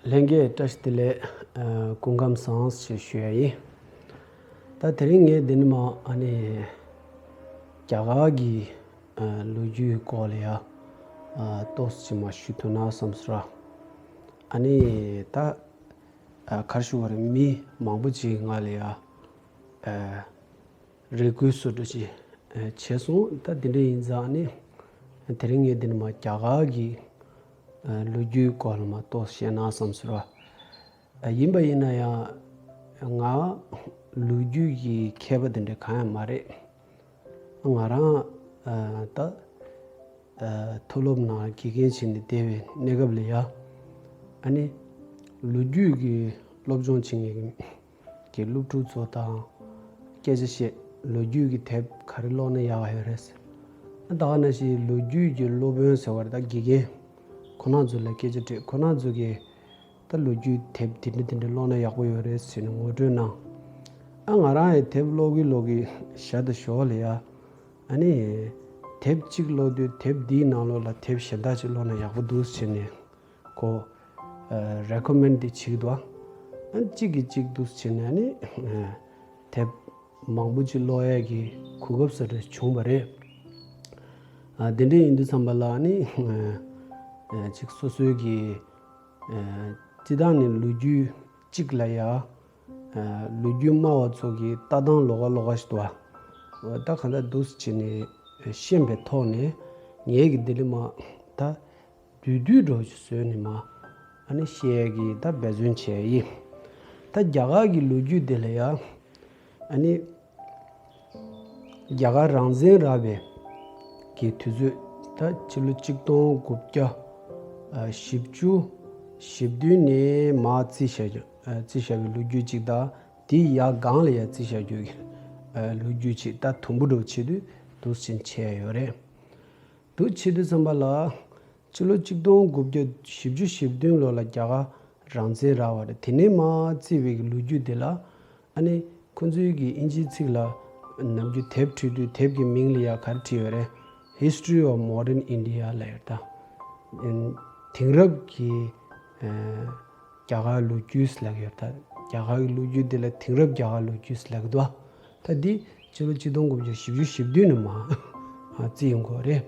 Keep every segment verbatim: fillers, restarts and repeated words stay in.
ལྷན་རྒྱས་བཀྲ་ཤིས་བདེ་ལེགས། ཨ། སྐུ་ཁམས་བཟང་ཞེས་ཞུ་ཡ་ཡིན། ད་དེ་རིང་ངས་འདི་ནས་མར་ཨ་ནི་རྒྱ་གར་གྱི་ཨ་ལོ་རྒྱུས་སྐོར་ལ་ཡ་ཨ་ཏོག་ཙམ་མར་ཞུ་ཐུབ་ན་བསམ་སོང་ར། ཨ་ནི་ད་ཨ་ག་རེ་ཞུ་དགོས་རེད། མི་མང་པོ་ཅིག་ང་ལ་ཡ་ཨ་རེ་སྐུལ་སོགས་འདྲ་ཅིག་ཨ་བྱས་སོང་། ད་དེ་འདྲ་ཡིན་ཙང་ནི་དེ་རིང་ངས་འདི་ནས་མར་རྒྱ་གར་གྱི་ཨ་ལོ་རྒྱུས་སྐོར་ལ་མར་ཏོག་ཙམ་བཤད་ན་བསམ་སོང་ར། ཨ་ཡིན་པ་ཡིན་ན་ཡང་ང་ལོ་རྒྱུས་ཀྱི་མཁས་པ་དེ་འདྲ་གང་ཡང་མ་རེད། ང་རང་ཨ་ད་ཨ་མཐོ་སློབ་ནང་དགེ་རྒན་བྱས་ནས་བསྡད་པའི་གནས་སྐབས་ལ་ཡ། ཨ་ནི་ལོ་རྒྱུས་ཀྱི་སློབ་སྦྱོང་བྱེད་མཁན་གྱི་སློབ་ཕྲུག་ཚོ་དང་སྐད་ཆ་བཤད། ལོ་རྒྱུས་ཀྱི་དེབ་ག་རེ་ཀློག་ན་ཡག་ཡོད་རེད་ཟེར། ཨ་ད་ག་ནང་བཞིན་ལོ་རྒྱུས་ཀྱི་སློབ་དཔོན་ཟེར་བ་རེད། ད་དགེ་རྒན་ཁོ་རང་ཚོ་ལ་སྐད་ཆ་དྲིས། ཁོ་རང་ཚོ་གིས་ད་ལོ་རྒྱུས་དེབ་དེ་འདྲ་དེ་འདྲ་ཀློག་ན་ཡག་པོ་ཡོད་རེད་ཟེར་ནས་ངོ་སྤྲོད་གནང་། ཨ་ང་རང་ཡང་དེབ་ཀློག་གི་ཀློག་གི་ཞར་དང་ཞོར་ལ་ཡ། ཨ་ནི་དེབ་གཅིག་ཀློག་དུས་དེབ་འདིའི་ནང་ལོགས་ལ་དེབ་གཞན་དག་ཅིག་ཀློག་ན་ཡག་པོ་འདུག་ཟེར་ནས་ཁོ་ཨ་རེ་ཀོ་མེན་ཌི་དེ་བྱེད་ཀྱི་འདུག་ཨ་གཅིག་གིས་གཅིག་འདུག་ཟེར་ནས་ཨ་ནི་ཨ་དེབ་མང་པོ་ཅིག་ཀློག་ཡས་ཀྱི་གོ་སྐབས་ཟེར་འདྲ་བྱུང་བ་རེད། ཨ་དེ་འདྲ་ཡིན་དུས་ཙམ་པ་ལ་ཨ་ནི་ཨ་ཨ་གཅིག་སོ་སོའི་གི་ཨ་སྤྱིར་བཏང་ནས་ལོ་རྒྱུས་གཅིག་ལ་ཡ། ཨ་ལོ་རྒྱུས་སྨྲ་བ་ཚོ་གི་ལྟ་སྟངས་ལོགས་ཀ་ལོགས་ཀ་ཞིག་འདུག་ཨ། ད་གང་ལྟར་འདུག་སེ་བྱས་ནས་ཤེས་པའི་ཐོག་ནས་ངས་ཀྱི་འདི་ལས་མར་ད་བསྡུས་བསྡུས་འདྲ་བོ་ཞིག་བཟོས་ནས་མར་ཨ་ནི་བཤད་ཡས་ཀྱི་ད་འབད་བརྩོན་བྱས་ཡིན། ད་རྒྱ་གར་གྱི་ལོ་རྒྱུས་འདི་ལ་ཡ་ཨ་ནི་རྒྱ་གར་རང་བཙན་རག་པའི་གི་དུས་ཚོད། ད་ཕྱི་ལོ་གཅིག་སྟོང་དགུ་བརྒྱ་ཨ་བཞི་བཅུ་ཞེ་བདུན་ནས་མར་བརྩིས་བཞག་རྒྱུ། ཨ་བརྩིས་བཞག་པའི་ལོ་རྒྱུས་གཅིག་དང་། དེའི་ཡར་སྒང་ལ་ཡར་བརྩིས་བཞག་རྒྱུ་གི་ཨ་ལོ་རྒྱུས་གཅིག། ད་དུམ་བུ་འདྲ་བོ་བྱེད་དུས་འདུག་སེ་བྱས་ཡོད་རེད། འདུག་བྱེད་དུས་ཙམ་པ་ལ་ཕྱི་ལོ་གཅིག་སྟོང་དགུ་བརྒྱ་བཞི་བཅུ་ཞེ་བདུན་ལོ་ལ་རྒྱ་གར་རང་བཙན་རག་པ་རེད། དེ་ནས་མར་བརྩིས་པའི་གི་ལོ་རྒྱུས་དེ་ལ་ཨ་ནི་ཁོང་ཚོའི་གི་ཨིན་ཇིའི་ཚིག་ལ་ནམ་རྒྱུན་དེབ་བྲིས་དུས་དེབ་ཀྱི་མིང་ལ་ཡ་ག་རེ་བྲིས་ཡོད་རེད། History of Modern India ལབ་ཡོད་ད། དེང་རབས་ཀྱི་ཨ་རྒྱ་གར་ལོ་རྒྱུས་ལབ་ཀྱི་ཡོད་ད། རྒྱ་གར་གྱི་ལོ་རྒྱུས་དེ་ལ་དེང་རབས་རྒྱ་གར་ལོ་རྒྱུས་ལབ་ཀྱི་འདུག་ད་འདི་ཕྱི་ལོ་གཅིག་སྟོང་དགུ་བརྒྱ་བཞི་བཅུ་ཞེ་བདུན་ནས་མར་བརྩིས་ཡོང་གི་རེད།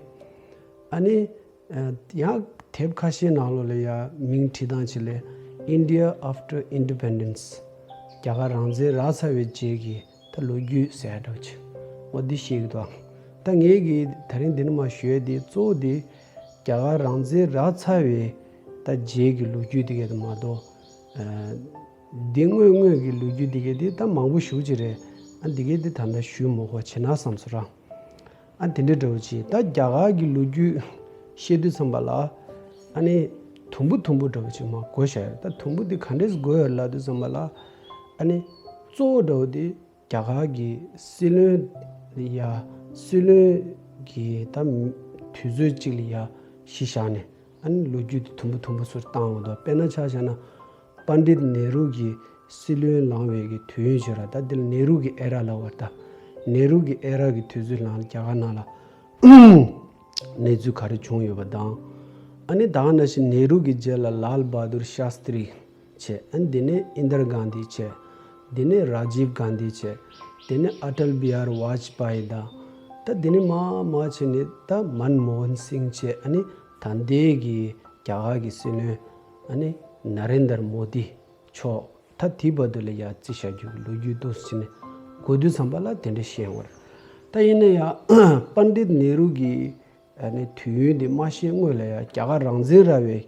ཨ་ནི་ཨ་ཡང་དེབ་ཁ་ཤས་ནང་ལོགས་ལ་ཡ་མིང་བྲིས་སྟངས་ཅིག་ལ་India after Independence རྒྱ་གར་རང་བཙན་རག་ཚར་བའི་རྗེས་ཀྱི་ད་ལོ་རྒྱུས་ཟེར་ཡ་འདྲ་བོ་ཅིག་འོ་འདི་བཤད་ཀྱི་འདུག་ད་ངས་ཀྱི་ད་རིང་འདི་ནས་མར་ཞུ་ཡ་འདི་གཙོ་བོ་འདི་རྒྱ་གར་རང་བཙན་རག་ཚར་བའི་ད་རྗེས་ཀྱི་ལོ་རྒྱུས་དེ་གས་དེ་མ་གཏོགས། ཨ་འདི་དངོས་དངོས་ཀྱི་ལོ་རྒྱུས་དེ་གས་དེ་ད་མང་པོ་ཞེ་པོ་ཅིག་རེད། ཨ་འདི་གས་དེ་ད་ལྟ་ཞུ་མི་དགོས་བྱས་ན་བསམ་སོང་ར། ཨ་དེ་འདྲ་འདྲ་བོ་ཅིག་ད་རྒྱ་གར་གྱི་ལོ་རྒྱུས་བཤད་དུས་ཙམ་པ་ལ་ཨ་ནི་དུམ་བུ་དུམ་བུ་འདྲ་བོ་ཅིག་མར་བགོ་བཞག་ཡོད། ད་དུམ་བུ་དེ་ག་འདྲས་བགོ་ཡོད་ལབ་དུས་ཙམ་པ་ལ་ཨ་ནི་གཙོ་བོ་འདྲ་བོ་དེ་རྒྱ་གར་གྱི་སྲིད་བློན་ལ་ཡ་སྲིད་བློན་གྱི་ད་དུས་ཚོད་གཅིག་ལ་ཡ་གཞི་བཞག་ནས་ཨ་ནི་ལོ་རྒྱུས་དེ་དུམ་བུ་དུམ་བུ་ཚུར་བཏང་ཡོང་འདུག་དཔེར་ན་ཆ་བཞག་ན་པཎ་ཌིད་ནེ་རུ་གྱི་སྲིད་བློན་ལངས་པའི་གི་དུས་ཡུན་བརྗོད་ར། ད་འདི་ལ་ནེ་རུ་གི་ཨེ་ར་ལབ་པ་རེད་ད། ནེ་རུ་གི་ཨེ་ར་གི་དུས་ཚོད་ནང་ལ་རྒྱ་གར་ནང་ལ་གནས་ཚུལ་ག་རེ་བྱུང་ཡོད་པ་དང་། ཨ་ནི་ད་ག་ནང་བཞིན་ནེ་རུ་གི་རྗེས་ལ་ལཱལ་བྷ་དུར་ཤཱ་སྟྲི་བྱས། ཨ་ནི་དེ་ནས་ཨིན་དར་གྷན་དྷི་བྱས། དེ་ནས་ར་ཇིབ་གྷན་དྷི་བྱས། དེ་ནས་ཨ་ཊལ་བི་ཧར་ཝཱཇ་པཱ་ཡི་དང་། ད་དེ་ནས་མར་མར་བྱས་ནས་ད་མན་མོ་ཧན་སིང་བྱས། ཨ་ནི་ད་ལྟའི་གི་རྒྱ་གར་གྱི་སྲིད་བློན་ཨ་ནི་ན་རེན་དར་མོ་དི་མཆོག་ད་དེའི་བར་དུ་ལ་ཡ་བརྩིས་བཞག་རྒྱུ་གི་ལོ་རྒྱུས་འདུག་སེ་བྱས་ནས་འགོ་དུས་ཙམ་པ་ལ་དེ་འདྲ་བཤད་ཡོང་བ་རེད། ད་ཡིན་ན་ཡང་པཎ་ཌིད་ནེ་རུ་གི་ཨ་ནི་དུས་ཡུན་དེ་མ་བཤད་སྔོན་ལ་ཡ་རྒྱ་གར་རང་བཙན་རག་པའི་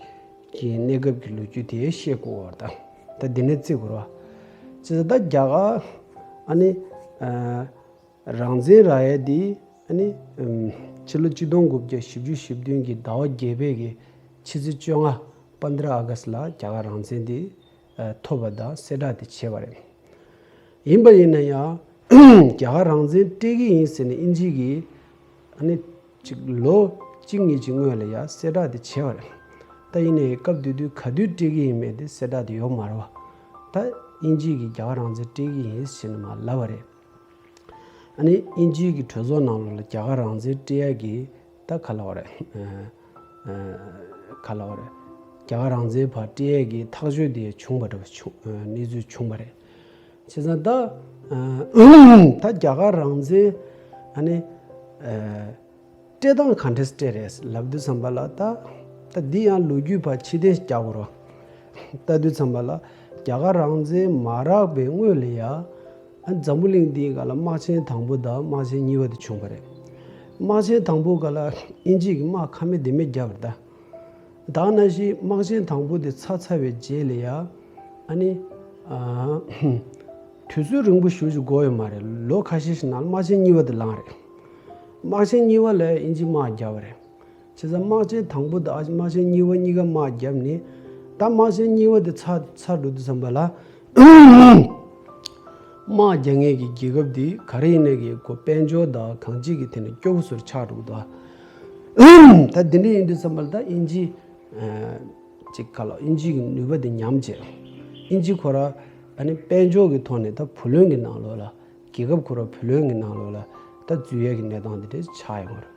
གི་གནས་སྐབས་ཀྱི་ལོ་རྒྱུས་དེ་བཤད་དགོས་པ་རེད། ད་ད་འདི་ནས་བརྩི་དགོས་རེད་བ། བྱས་ཙང་ད་རྒྱ་གར་ཨ་ནི་ཨ་རང་བཙན་རག་ཡས་དེ་ཨ་ནི་ཨམ་ཕྱི་ལོ་གཅིག་སྟོང་དགུ་བརྒྱ་བཞི་བཅུ་ཞེ་བདུན་གྱི་ཟླ་བ་བརྒྱད་པའི་གི་ཕྱི་ཚེས་བཅོ་ལྔ་པནྡྲ་ཨ་གསྟ་ལ་རྒྱ་གར་རང་བཙན་དེ་ཨ་ཐོབ་པ་དང་གསལ་བསྒྲགས་དེ་བྱས་པ་རེད། ཡིན་པ་ཡིན་ན་ཡང་རྒྱ་གར་རང་བཙན་སྤྲད་ཀྱི་ཡིན་ཟེར་ནས་དབྱིན་ཇི་གིས་ཨ་ནི་ཅིག་ལོ་གཅིག་གཉིས་ཀྱི་སྔོན་ལ་ཡ་གསལ་བསྒྲགས་དེ་བྱས་པ་རེད། ད་ཡིན་ནའི་སྐབས་དེ་དུས་ག་དུས་སྤྲད་ཀྱི་ཡིན་མེད་དེ་གསལ་བསྒྲགས་དེ་ཡོད་མ་རེད་བ། ད་དབྱིན་ཇི་གིས་རྒྱ་གར་རང་བཙན་སྤྲད་ཀྱི་ཡིན་ཟེར་ནས་མར་ལབ་པ་རེད། ཨ་ནི་དབྱིན་ཇིའི་གི་གྲོས་ཚོགས་ནང་ལོགས་ལ་རྒྱ་གར་རང་བཙན་སྤྲད་ཡ་གི་ད་ག་ལབ་པ་རེད། ཨ་ཨ་ག་ལབ་པ་རེད། རྒྱ་གར་རང་བཙན་ཕར་སྤྲད་ཡས་ཀྱི་ཐག་གཅོད་དེ་བྱུང་བ་འདྲ་བ་བྱུང་ཨ་གནས་ཚུལ་བྱུང་བ་རེད། བྱས་ཙང་ད་ཨ་ད་རྒྱ་གར་རང་བཙན་ཨ་ནི་ཨ་སྤྲད་སྟངས་ག་འདྲས་སྤྲད་རེད་ལབ་དུས་ཙམ་པ་ལ། ད་ད་འདི་ཡང་ལོ་རྒྱུས་ཕར་ཕྱིར་འཐེན་རྒྱག་དགོས་རེད། ལྟ་དུས་ཙམ་པ་ལ་རྒྱ་གར་རང་བཙན་མ་རག་པའི་སྔོན་ལ་ཡ། ཨ་འཛམ་བུ་གླིང་འདིའི་སྒང་ལ་དམག་ཆེན་དང་པོ་དང་དམག་ཆེན་གཉིས་པ་དེ་བྱུང་བ་རེད། དམག་ཆེན་དང་པོའི་སྒང་ལ་དབྱིན་ཇི་གིས་དམག་ཁ་མེད་ལྡེ་མེད་བརྒྱབ་པ་རེད་ད། ད་ག་ནང་བཞིན་དམག་ཆེན་དང་པོ་དེ་ཚར་ཚར་བའི་རྗེས་ལ་ཡ། ཨ་ནི། ཨ་དུས་ཚོད་རིང་པོ་ཞེ་ཅིག་འགོར་ཡོད་མ་རེད། ལོ་ཁ་ཤས་ཤིག་ནང་དམག་ཆེན་གཉིས་པ་དེ་ལངས་རེད། དམག་ཆེན་གཉིས་པ་ལ་དབྱིན་ཇིས་དམག་བརྒྱབ་པ་རེད། བྱས་ཙང་དམག་ཆེན་དང་པོ་དང་དམག་ཆེན་གཉིས་པ་གཉིས་ཀ་དམག་བརྒྱབ་ནས། ད་དམག་ཆེན་གཉིས་པ་དེ་ཚར་ཚར་འགྲོ་དུས་ཙམ་པ་ལ། དམག་རྒྱག་མཁན་གྱི་རྒྱལ་ཁབ་འདི་ག་རེ་ཡིན་ནའི་གི་ཁོ་དཔལ་འབྱོར་དང་གང་ཅིའི་གི་ཐད་ནས་སྐྱོ་པོ་བཟོ་ཆགས་འགྲོ་གི་འདུག་ད་འདི་འདྲ་ཡིན་དུས་ཙམ་པ་ལ་ད་དབྱིན་ཇི་ཨ་ཅིག་ག་ལ་དབྱིན་ཇི་གི་ནུས་པ་དེ་ཉམས་བྱས། དབྱིན་ཇི་ཁོ་ར་ཨ་ནི་དཔལ་འབྱོར་གྱི་ཐོག་ནས་ད་བུ་ལོན་གྱི་ནང་ལོགས་ལ། རྒྱལ་ཁབ་ཁོ་ར་བུ་ལོན་གྱི་ནང་ལོགས་ལ་ད་འཛུལ་ཡས་ཀྱི་གནས་སྟངས་དེ་འདྲ་ཆགས་ཡོང་བ་རེད།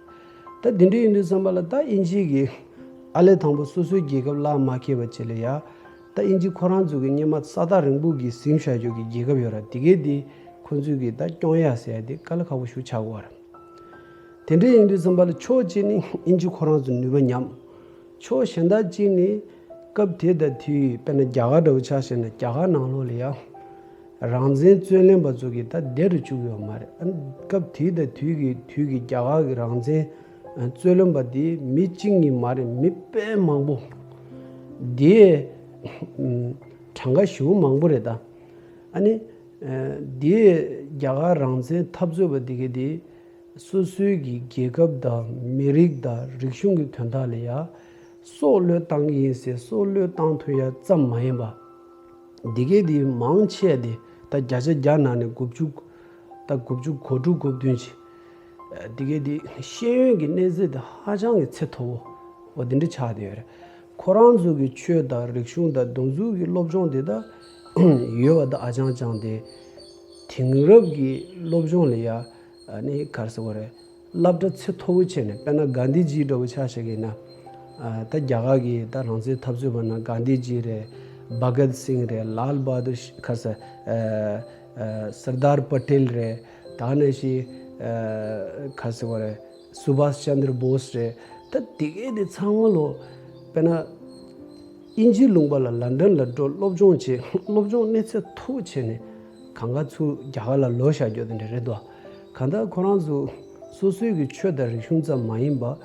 ད་དེ་འདྲ་ཡིན་དུས་ཙམ་པ་ལ་ད་དབྱིན་ཇི་གིས་ཨ་ལས་དང་པོ་སོ་སོའི་རྒྱལ་ཁབ་གླགས་མ་ཁེལ་བ་བྱས་ལ་ཡ། ད་དབྱིན་ཇི་ཁོ་རང་ཚོ་གི་སྔོན་མ་ས་ཐག་རིང་པོ་གི་ཟིན་བཞག་རྒྱུ་གི་རྒྱལ་ཁབ་ཡོད་ར། དེ་གས་དེ་ཁོ་ཚོས་གི་ད་སྐྱོང་ཡ་ཟེར་ཡ་དེ་དཀའ་ལས་ཁག་པོ་ཞེ་པོ་ཆགས་ཀྱི་ཡོད་རེད། དེ་འདྲ་ཡིན་དུས་ཙམ་པ་ལ་ཕྱོགས་གཅིག་ནས་དབྱིན་ཇི་ཁོ་རང་ཚོ་ནུས་པ་ཉམས། ཕྱོགས་གཞན་དག་གཅིག་ནས་སྐབས་དེ་དང་དུས་དཔེར་ན་རྒྱ་གར་འདྲ་བོ་ཆ་བཞག་ན་རྒྱ་གར་ནང་ལོགས་ལ་ཡང་རང་བཙན་རྩོད་ལེན་པ་ཚོ་གིས་ད་བདེ་རུ་བཅུག་ཡོད་མ་རེད། ཨ་སྐབས་དེ་དང་དུས་ཀྱི་དུས་ཀྱི་རྒྱ་གར་གྱི་རང་བཙན་རྩོད་ལེན་པ་དེ་མི་གཅིག་གཉིས་མ་རེད། མི་དཔེ་མང་པོ། དེ་གྲངས་ཀ་ཞེ་པོ་མང་པོ་རེད་ད། ཨ་ནི། དེ་རྒྱ་གར་རང་བཙན་འཐབ་རྩོད་པ་དེ་གས་དེ། སོ་སོའི་གི་རྒྱལ་ཁབ་དང་མི་རིགས་དང་རིག་གཞུང་གི་དོན་དག་ལ་ཡ། སྲོག་བློས་བཏང་གི་ཡིན་ཟེར་སྲོག་བློས་བཏང་ཐུབ་ཡ་ཙམ་མ་ཡིན་པ། འདི་གས་དེ་མང་ཆེ་དེ་ད་བརྒྱ་ཆ་བརྒྱ་ནང་ནས་དགུ་བཅུ། ད་དགུ་བཅུ་གོ་དྲུག་གོ་བདུན་ཅིག་འདི་གས་དེ་ཤེས་ཡོན་གྱི་གནས་ཚད་དེ་ཧ་ཅང་གི་ཚད་མཐོ་བོ་འོ་དེ་འདྲ་ཆགས་བསྡད་ཡོད་རེད། ཁོ་རང་ཚོ་གི་ཆོས་དང་རིག་གཞུང་དང་གདོང་འཛུགས་ཀྱི་སློབ་སྦྱོང་དེ་ད་ཡོད་པ་ད་ཨ་ཅང་ཅང་དེ། དེང་རབས་ཀྱི་སློབ་སྦྱོང་ལ་ཡ། ཨ་ནི་ག་རེ་ཟེར་དགོས་རེད། སློབ་གྲྭ་ཚད་མཐོ་བོ་བྱས་ནས་དཔེར་ན་གྷན་དྷི་ཇི་འདྲ་བོ་ཆ་བཞག་གི་ཡིན་ན། ཨ་ད་རྒྱ་གར་གྱི་ད་རང་བཙན་འཐབ་རྩོད་པ་ན་གྷན་དྷི་ཇི་རེད། བྷ་གད་སིང་རེད། ལཱལ་བྷ་དུར་ཤ་ག་རེ་ཟེར། ཨ་ཨ་སར་དར་པ་ཏེལ་རེད། ད་ནང་བཞིན་ཨ་ག་རེ་ཟེར་དགོས་རེད། སུ་བྷཱས་ཅན་དྲ་བྷོས་རེད། ད་དེ་གས་དེ་ཚང་མ་ལོ། དཔེར་ན། དབྱིན་ཇིའི་ལུང་པ་ལ་ལན་ཌན་ལ་འགྲོ་སློབ་སྦྱོང་བྱས། སློབ་སྦྱོང་གནས་ཚད་མཐོ་བོ་བྱས་ནས་གང་ག་ཚུར་རྒྱ་གར་ལ་ལོག་བཞག་རྒྱུ་དེ་འདྲ་རེད་དོ། གང་ལྟར་ཁོ་རང་ཚོ་སོ་སོའི་གི་ཆོས་དང་རིག་གཞུང་ཙམ་མ་ཡིན་པ།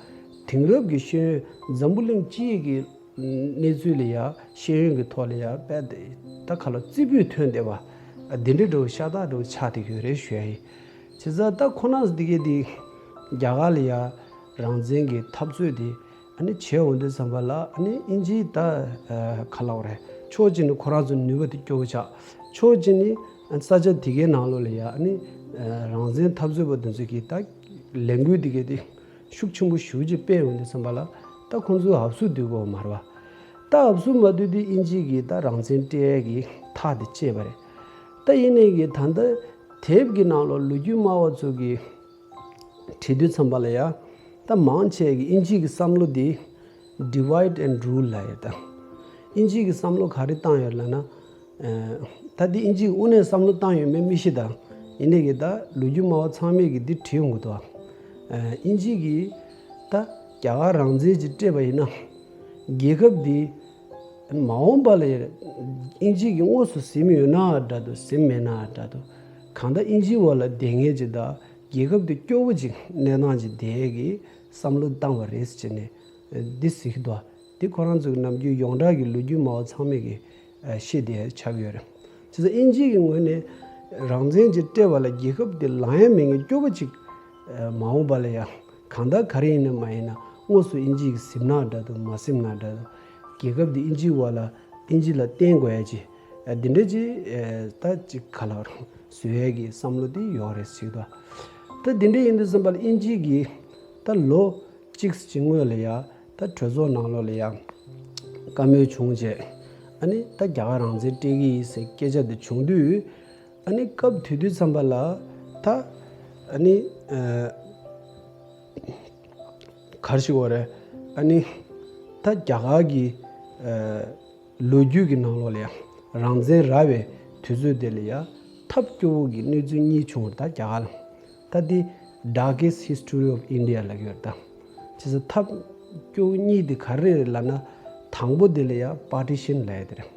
དེང་རབས་ཀྱི་ཤེས་ཡོན་འཛམ་བུ་གླིང་སྤྱིའི་གི་གནས་ཚུལ་ལ་ཡ་ཤེས་ཡོན་གྱི་ཐོག་ལ་ཡ་དཔེ་ད་ག་ལ་རྩེ་ཕུད་ཐོན་བསྡད་པ། འདི་འདྲ་འདྲ་བོ་ཤ་སྟག་འདྲ་བོ་ཆགས་བསྡད་ཀྱི་ཡོད་རེད་ཞུ་ཡ་ཡིན། བྱས་ཙང་ད་ཁོ་རང་ཚོ་འདི་གས་འདི་རྒྱ་གར་ལ་ཡ་རང་བཙན་གྱི་འཐབ་རྩོད་དེ། ཨ་ནི་བྱས་འོང་དུས་ཙམ་པ་ལ་ཨ་ནི་དབྱིན་ཇིའི་ད་ཨ་ག་ལབ་དགོས་རེད། ཕྱོགས་གཅིག་ནས་ཁོ་རང་ཚོ་ནུས་པ་དེ་སྐྱོ་བོ་ཆགས། ཕྱོགས་གཅིག་ནས་ཨ་ས་ཆ་དེ་གའི་ནང་ལོགས་ལ་ཡ་ཨ་ནི་ཨ་རང་བཙན་འཐབ་རྩོད་པ་དེ་ཚོ་གིས་ད་ལས་འགུལ་དེ་གའི་དེ་ཤུགས་ཆེན་པོ་ཞེ་པོ་ཅིག་སྤེལ་འོང་དུས་ཙམ་པ་ལ་ད་ཁོང་ཚོ་འུབ་སུབ་སྡོད་དགོས་མ་རེད་པ། ད་འུབ་སུབ་མ་སྡོད་དུས་དབྱིན་ཇི་གིས་ད་རང་བཙན་སྤྲད་ཡས་ཀྱི་ཐག་དེ་བཅད་པ་རེད། ད་ཡིན་ནའི་གི་ད་ལྟ་དེབ་ཀྱི་ནང་ལོགས་ལོ་རྒྱུས་སྨྲ་བ་ཚོ་གིས། བྲིས་དུས་ཙམ་པ་ལ་ཡ། ད་མང་ཆེ་གི་དབྱིན་ཇི་གི་བསམ་བློ་འདི་divide and rule ལབ་ཡོད་ད། དབྱིན་ཇི་གི་བསམ་བློ་ག་རེ་བཏང་ཡོད་ལབ་ན། ཨ་ད་འདི་དབྱིན་ཇི་གི་དངོས་གནས་བསམ་བློ་བཏང་ཡོད་མེད་མི་ཤེས་ད། ཡིན་ནའི་གི་ད་ལོ་རྒྱུས་སྨྲ་བ་ཚང་མས་གི་འདི་བྲིས་ཡོང་གི་འདུག་ཨ་དབྱིན་ཇི་གིས་ད་རྒྱ་གར་རང་བཙན་ཅིག་སྤྲད་པ་ཡིན་ན། རྒྱལ་ཁབ་འདི་མ་འོངས་པ་ལ་ཡ་དབྱིན་ཇི་གིས་དངོས་སུ་ཟིན་ཡོད་ན་འདྲ་འདུག་ཟིན་མེད་ན་འདྲ་འདུག་གང་ལྟར་དབྱིན་ཇིའི་འོག་ལ་བསྡད་མཁན་ཅིག་ད། རྒྱལ་ཁབ་དེ་སྐྱོ་བོ་ཅིག་གནས་སྟངས་ཅིག་བསྡད་ཀྱི་བསམ་བློ་བཏང་བ་རེད་ཟེར་ནས་འདི་ཟེར་གྱི་འདུག་འདི་ཁོ་རང་ཚོ་གི་ནམ་རྒྱུན་ཡོངས་གྲགས་ཀྱི་ལོ་རྒྱུས་སྨྲ་བ་ཚང་མས་ཀྱི་ཤེས་བསྡད་ཆགས་ཡོད་རེད། བྱས་ཙང་དབྱིན་ཇི་གི་ངོས་ནས་རང་བཙན་ཅིག་སྤྲད་པ་ལ་རྒྱལ་ཁབ་དེ་ལངས་ཡ་མེད་མཁན་སྐྱོ་བོ་ཅིག་མ་འོངས་པ་ལ་ཡང་གང་ལྟར་ག་རེ་ཡིན་ན་མ་ཡིན་ན་དངོས་སུ་དབྱིན་ཇི་གིས་ཟིན་ན་འདྲ་འདུག་མ་ཟིན་ན་འདྲ་འདུག་རྒྱལ་ཁབ་དེ་དབྱིན་ཇིའི་འོག་ལ་དབྱིན་ཇི་ལ་བརྟེན་དགོས་ཡ་ཅིག་འདི་འདྲ་ཅིག་ད་ཅིག་ག་ལ་བར། བཟོ་ཡས་ཀྱི་བསམ་བློ་དེ་ཡོད་རེད་ཟེར་གྱི་འདུག་ད་དེ་འདྲ་ཡིན་དུས་ཙམ་པ་ལ་དབྱིན་ཇི་གིས་ད་ལོ་གཅིག་ཙམ་སྔོན་ལ་ཡ་ད་གྲོས་ཚོགས་ནང་ལོགས་ལ་ཡ་བཀའ་མོལ་བྱུང་རྗེས་ཨ་ནི་ད་རྒྱ་གར་རང་བཙན་སྤྲད་ཀྱི་ཡིན་ཟེར་སྐད་ཆ་དེ་བྱུང་དུས་ཨ་ནི་སྐབས་དེ་དུས་ཙམ་པ་ལ་ད་ཨ་ནི་ཨ། ག་རེ་ཞིག་འོ་རེད། ཨ་ནི། ད་རྒྱ་གར་གྱི་ ལོ་རྒྱུས་ཀྱི་ནང་ལོགས་ལ་ཡང་རང་བཙན་རག་པའི་དུས་ཚོད་དེ་ལ་ཡང་ཐབས་སྐྱོ་བོ་གི་གནས་ཚུལ་གཉིས་བྱུང་བ་རེད་ད་རྒྱ་གར་ལ། ད་འདི་Darkest History of India ལབ་ཡོད་རེད་ད། བྱས་ཙང་ཐབས་སྐྱོ་བོ་གཉིས་དེ་ག་རེ་རེད་ལབ་ན། དང་པོ་དེ་ལ་ཡང་partition ལབ་ཡ་དེ་རེད།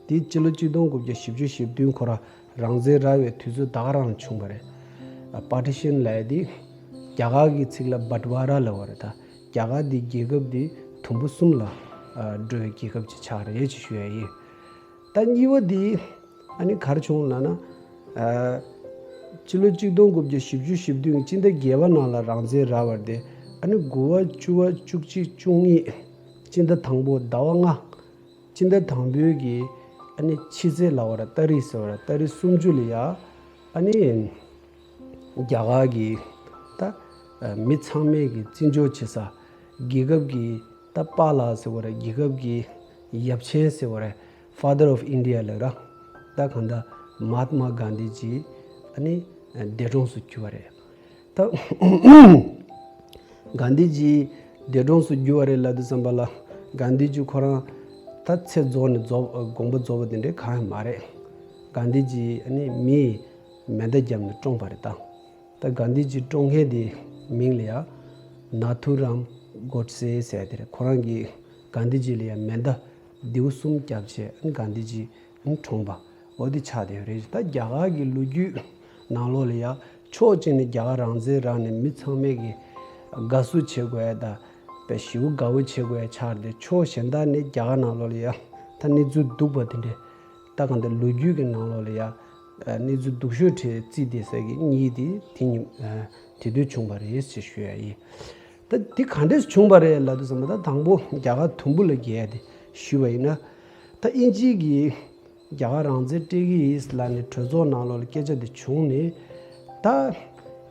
དེ་སྤྱི་ལོ་གཅིག་སྟོང་དགུ་བརྒྱ་བཞི་བཅུ་ཞེ་བདུན་ཁོ་རང་རང་བཙན་རག་པའི་དུས་ཚོད་ད་ག་རང་ལ་བྱུང་བ་རེད། partition ལབ་ཡ་དེ་རྒྱ་གར་གྱི་ཚིག་ལ་Bantwara ལབ་པ་རེད་ད། རྒྱ་གར་འདི་རྒྱལ་ཁབ་འདི་དུམ་བུ་གསུམ་ལ་འགྲོ་བའི་རྒྱལ་ཁབ་ཅིག་ཆགས་རེད་ཅེས་ཞུ་ཡ་ཡིན། ད་གཉིས་པ་འདི་ཨ་ནི་ག་རེ་བྱུང་ལབ་ན། ཨ་སྤྱི་ལོ་གཅིག་སྟོང་དགུ་བརྒྱ་བཞི་བཅུ་ཞེ་བདུན་སྤྱི་ཟླ་བརྒྱད་པ་ནང་ལ་རང་བཙན་རག་པ་རེད་དེ། ཨ་ནི་དགུ་པ་བཅུ་པ་བཅུ་གཅིག་བཅུ་གཉིས་སྤྱི་ཟླ་དང་པོ་ཟླ་བ་ལྔ། སྤྱི་ཟླ་དང་པོའི་གི་ཨ་ནི་ཕྱི་ཚེས་ལབ་པ་རེད་ཏ་རིག་ཟེར་བ་རེད་ཏ་རིག་སུམ་ཅུ་ལ་ཡ་ཨ་ནི་རྒྱ་གར་གི་ད་མི་ཚང་མས་གི་བརྩི་འཇོག་བྱེད་ས་རྒྱལ་ཁབ་གི་ད་པཱ་ལགས་ཟེར་བ་རེད་རྒྱལ་ཁབ་གི་ཡབ་ཆེན་ཟེར་བ་རེད། Father of India ལབ་ར། ད་གང་ལྟར་Mahatma Gandhi ཇི་ཨ་ནི་འདས་གྲོངས་སུ་གྱུར་བ་རེད། ད་གྷན་དྷི་ཇི་འདས་གྲོངས་སུ་གྱུར་བ་རེད་ལབ་དུས་ཙམ་པ་ལ་གྷན་དྷི་ཇི་ཁོ་རང་ད་ཚེ་རྫོགས་ནས་རྫོགས་དགོངས་པ་རྫོགས་པ་དེ་འདྲའི་གང་ཡང་མ་རེད། གྷན་དྷི་ཇི་ཨ་ནི་མིས་མེ་མདའ་བརྒྱབ་ནས་བཀྲོངས་པ་རེད་ད། ད་གྷན་དྷི་ཇི་བཀྲོངས་མཁན་དེ་མིང་ལ་ཡང་ནཱ་ཐུ་རམ་གོད་སེ་ཟེར་དེ་རེད། ཁོ་རང་གིས་གྷན་དྷི་ཇི་ལ་ཡང་མེ་མདའ་མདེའུ་གསུམ་བརྒྱབ་བྱས་གྷན་དྷི་ཇི་བཀྲོངས་པ་འོ་དེ་ཆགས་བསྡད་ཡོད་རེད། ད་རྒྱ་གར་གྱི་ལོ་རྒྱུས་ནང་ལོགས་ལ་ཡང་ཕྱོགས་གཅིག་ནས་རྒྱ་གར་རང་བཙན་རག་ནས་མི་ཚང་མས་ཀྱི་དགའ་བསུ་བྱེད་དགོས་ཡ་ད་དཔེ་ཞེ་པོ་དགའ་བོ་བྱེད་དགོས་ཡ་ཆགས་ཏེ་ཕྱོགས་གཞན་དག་ནས་རྒྱ་གར་ནང་ལོགས་ལ་ཡང་ད་གནས་ཚུལ་སྡུག་པ་དེ་འདྲས་ད་གང་ལྟར་ལོ་རྒྱུས་ཀྱི་ནང་ལོགས་ལ་ཡང་གནས་ཚུལ་སྡུག་ཤོས་གྲས་རྩིས་ཏེ་ས་གི་གཉིས་དེ་དེ་ཉིན་དེ་དུས་བྱུང་བ་རེད་ཅེས་ཞུ་ཡ་ཡིན། ད་འདི་ག་འདྲས་བྱུང་བ་རེད་ལབ་དུས་ཙམ་པ་ད་དང་པོ་རྒྱ་གར་དུམ་བུ་ལ་རྒྱས་ཏེ་ཞུས་པ་ཡིན་ན། ད་དབྱིན་ཇི་གིས་རྒྱ་གར་རང་བཙན་སྤྲད་ཀྱི་ཡིན་ལབ་ནས་གྲོས་ཚོགས་ནང་ལོགས་ལ་སྐད་ཆ་དེ་བྱུང་ནས། ད་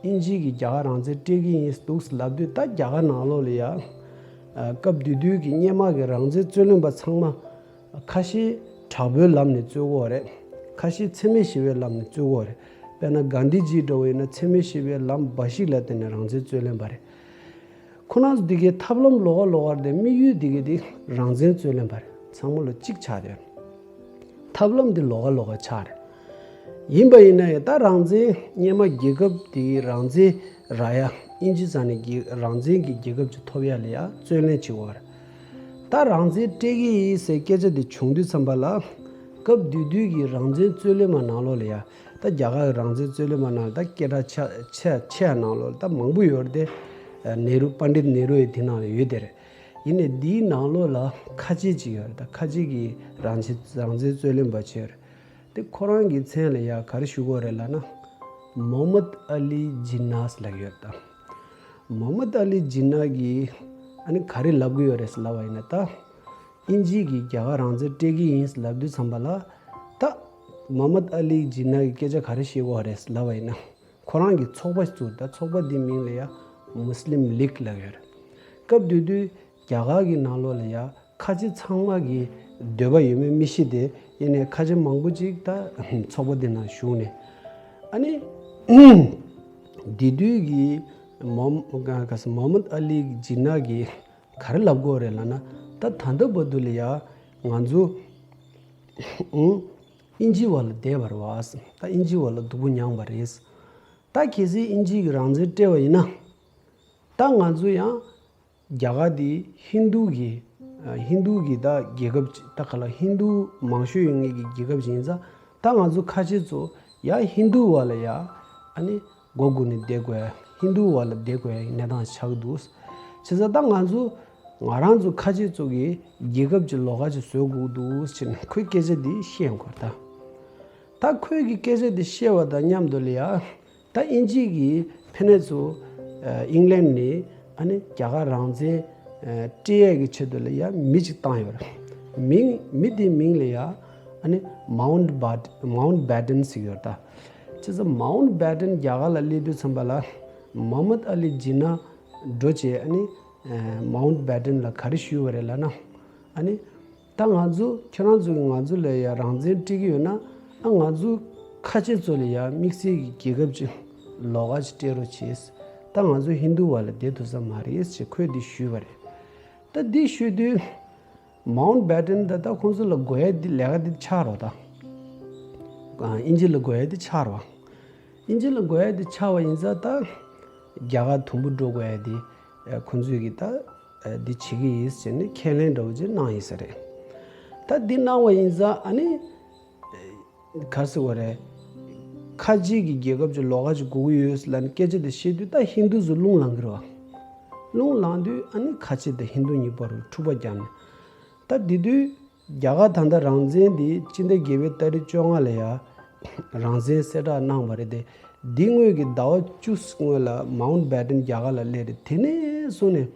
དབྱིན་ཇི་གིས་རྒྱ་གར་རང་བཙན་སྤྲད་ཀྱི་ཡིན་འདུག་ལབ་དུས་ད་རྒྱ་གར་ནང་ལོགས་ལ་ཡ་སྐབས་དེ་དུས་ཀྱི་སྔོན་མ་གི་རང་བཙན་རྩོད་ལེན་པ་ཚང་མ་ཁ་ཤས་དྲག་པོའི་ལམ་ནས་རྩོད་ཀྱི་ཡོད་རེད། ཁ་ཤས་འཚེ་མེད་ཞི་བའི་ལམ་ནས་རྩོད་ཀྱི་ཡོད་རེད། དཔེར་ན་གྷན་དྷི་ཇི་འདྲ་བོ་ཡིན་ན་འཚེ་མེད་ཞི་བའི་ལམ་འབའ་ཞིག་ལ་བརྟེན་ནས་རང་བཙན་རྩོད་ལེན་པ་རེད། ཁོ་རང་ཚོ་འདི་གའི་ཐབས་ལམ་ལོགས་ཀ་ལོགས་ཀ་རེད་དེ་དམིགས་ཡུལ་འདི་གའི་དེ་རང་བཙན་རྩོད་ལེན་པ་རེད། ཚང་མ་ལོ་གཅིག་ཆགས་ཡོད། ཐབས་ལམ་འདི་ལོགས་ཀ་ལོགས་ཀ་ཆགས་རེད། ཡིན་པ་ཡིན་ན་ཡང་ད་རང་བཙན་སྔོན་མ་རྒྱལ་ཁབ་དེའི་རང་བཙན་རག་ཡ་དབྱིན་ཇི་ས་ནས་རྒྱལ་རང་བཙན་གྱི་རྒྱལ་ཁབ་ཅིག་ཐོབ་ཡ་ལ་ཡ་རྩོད་ལེན་བྱེད་དགོས་པ་རེད། ད་རང་བཙན་སྤྲད་ཀྱི་ཡིན་ཟེར་སྐད་ཆ་དེ་བྱུང་དུས་ཙམ་པ་ལ་སྐབས་དེ་དུས་ཀྱི་རང་བཙན་རྩོད་ལེན་པ་ནང་ལོགས་ལ་ཡ་ད་རྒྱ་གར་རང་བཙན་རྩོད་ལེན་པ་ནང་ལ་ད་སྐད་གྲགས་ཆེ་ཆེ་ཆེ་ཡ་ནང་ལོགས་ལ་ད་མང་པོ་ཡོད་རེད་དེ། ནེ་རུ་པཎ་ཌིད་ནེ་རུ་ཡི་དེ་ནང་ལ་ཡོད་དེ་རེད། ཡིན་ནའི་འདིའི་ནང་ལོགས་ལ་ཁ་ཆེ་ཅིག་ཡོད་རེད་ད། ཁ་ཆེ་གི་རང་བཙན་རང་བཙན་རྩོད་ལེན་པ་ཅིག་ཡོད་རེད། དེ་ཁོ་རང་གི་མཚན་ལ་ཡ་ག་རེ་ཞུ་དགོས་རེད་ལབ་ན། མོ་མད་ཨ་ལི་ཇི་ནཱས་ལབ་ཡོད་ད། མོ་མད་ཨ་ལི་ཇི་ནཱ་གིས་ཨ་ནི་ག་རེ་ལབ་གི་ཡོད་རེད་ལབ་པ་ཡིན་ན་ད། དབྱིན་ཇི་གིས་རྒྱ་གར་རང་བཙན་སྤྲད་ཀྱི་ཡིན་ལབ་དུས་ཙམ་པ་ལ། ད་མོ་མད་ཨ་ལི་ཇི་ནཱ་གིས་སྐད་ཆ་ག་རེ་བཤད་གི་ཡོད་རེད་ལབ་པ་ཡིན་ན། ཁོ་རང་གིས་ཚོགས་པ་བཙུགས། ད་ཚོགས་པ་འདིའི་མིང་ལ་ཡ་མུ་སི་ལིམ་ལིག་ལབ་ཡོད་རེད། སྐབས་དེ་དུས་རྒྱ་གར་གྱི་ནང་ལོགས་ལ་ཡ་ཁ་ཆེ་ཚང་མ་གི་འདོད་པ་ཡོད་མེད་མི་ཤེས་ཏེ། ཡིན་ནའི་ཁ་ཆེ་མང་པོ་ཅིག་ད་ཚོགས་པ་འདི་ནང་ཞུགས་ནས། ཨ་ནི་དེ་དུས་ཀྱི་མོ་ག་ས་མོ་མད་ཨ་ལི་ཇི་ནཱ་གིས་ག་རེ་ལབ་གི་ཡོད་རེད་ལབ་ན། ད་ད་ལྟ་བར་དུ་ལ་ཡ་ང་ཚོ་ཨུ་དབྱིན་ཇི་བ་ལ་བསྡད་པ་རེད་བ། ད་དབྱིན་ཇི་བ་ལ་སྡུག་པོ་མྱངས་པ་རེད། ད་གལ་སྲིད་དབྱིན་ཇི་གིས་རང་བཙན་སྤྲད་པ་ཡིན་ན། ད་ང་ཚོ་ཡང་རྒྱ་གར་འདི་ཧིན་རྡུ་གི་ཧིན་རྡུ་གི་ད་རྒྱལ་ཁབ་ཅིག་ད་ག་ལ་ཧིན་རྡུ་མང་ཤོས་ཡོད་མཁན་གྱི་རྒྱལ་ཁབ་ཅིག་ཡིན་ཙང་། ད་ང་ཚོ་ཁ་ཆེ་ཚོ་ཡང་ཧིན་རྡུ་བ་ལ་ཡ་ཨ་ནི་མགོ་སྒུར་ནས་བསྡད་དགོས་ཡ། ཧིན་རྡུ་བ་ལ་བསྡད་དགོས་ཡ་གནས་སྟངས་ཆགས་ཀྱི་འདུག་བྱས་ཙང་ད་ང་ཚོ་ང་རང་ཚོ་ཁ་ཆེ་ཚོ་གི་རྒྱལ་ཁབ་ཀྱི་ལོགས་ཀ་ཅིག་བཟོ་དགོས་འདུག་ཟེར་ནས་ཁོས་སྐད་ཆ་འདི་བཤད་ཡོང་གི་ཡོད་རེད་ད། ད་ཁོས་ཀྱི་སྐད་ཆ་འདི་བཤད་པ་དང་མཉམ་དུ་ལ་ཡ། ད་དབྱིན་ཇི་གིས་ཕ་ནས་ཚུར་ཨིང་ལན་ནས་ཨ་ནི་རྒྱ་གར་རང་བཙན་སྤྲད་ཡས་ཀྱི་ཆེད་དུ་ལ་ཡ་མི་གཅིག་བཏང་ཡོད་རེད། མིང་མི་དེའི་མིང་ལ་ཡ་ཨ་ནི་མའུན་ཊ་བྷཊ་མའུན་ཊ་བྷེ་ཊན་ཟེར་ཡོད་རེད་ད། བྱས་ཙང་མའུན་ཊ་བྷེ་ཊན་རྒྱ་གར་ལ་སླེབས་དུས་ཙམ་པ་ལ་མོ་མད་ཨ་ལི་ཇི་ནཱ་འགྲོ་བྱས་ཨ་ནི་མའུན་ཊ་བྷེ་ཊན་ལ་ག་རེ་ཞུས་པ་རེད་ལབ་ན། ཨ་ནི། ད་ང་ཚོ་ཁྱེད་རང་ཚོ་གིས་ང་ཚོ་ལ་ཡ་རང་བཙན་སྤྲད་ཀྱི་ཡོད་ན། ཨ་ང་ཚོ་ཁ་ཆེ་ཚོ་ལ་ཡ་དམིགས་བསལ་གྱི་རྒྱལ་ཁབ་ཅིག་ལོགས་ཀ་ཅིག་སྤྲད་རོགས་བྱེད། ད་ང་ཚོ་ཧིན་རྡུ་བ་ལ་བསྡད་ཐུབ་ས་མ་རེད་ཅེས་ཁོས་འདི་ཞུས་པ་རེད། ད་འདི་ཞུས་དུས་ མའུན་ཊ་བྷེ་ཊན་ད་ད་ཁོང་ཚོ་ལ་དགོས་ཡ་འདི་ལས་ཀ་འདི་ཆགས་རོགས་ད། ཨིན་ཇི་ལ་དགོས་ཡ་འདི་ཆགས་རོགས། ཨིན་ཇི་ལ་དགོས་ཡ་འདི་ཆགས་པ་ཡིན་ཙང་ད་རྒྱ་གར་དུམ་བུ་འགྲོ་དགོས་ཡ་འདི་ཁོང་ཚོས་ཀྱི་ད་འདི་བྱེད་ཀྱི་ཡིན་ཟེར་ནས་ཁས་ལེན་འདྲ་བོ་ཅིག་གནང་ཡིན་ས་རེད། ད་འདི་གནང་བ་ཡིན་ཙང་ཨ་ནི། ག་ཟེར་བ་རེད། ཁ་ཆེ་གི་རྒྱལ་ཁབ་ཀྱི་ལོགས་ཀ་ཅིག་དགོས་ཀྱི་ཡོད་ལབ་ནས་སྐད་ཆ་དེ་བཤད་དུས་ད་ཧིན་དུ་ཚོ་རླུང་ལངས་ཀྱི་རེད་བ། རླུང་ལངས་དུས་ཨ་ནི་ཁ་ཆེ་དང་ཧིན་དུ་གཉིས་བར་ལ་འཁྲུག་པ་བརྒྱབ་ནས། ད་དེ་དུས་རྒྱ་གར་ད་ལྟ་རང་བཙན་དེ་སྤྱི་ཟླ་བརྒྱད་པའི་ཏ་རིག་བཅོ་ལྔ་ལ་ཡ་རང་བཙན་གསལ་བསྒྲགས་གནང་བ་རེད་དེ། འདི་སྔོན་གྱི་ཟླ་བ་བཅུ་སྔོན་ལ་མའུན་ཊ་བྷེ་ཊན་རྒྱ་གར་ལ་སླེབས་རེད། དེ་ནས་བཟུང་ནས་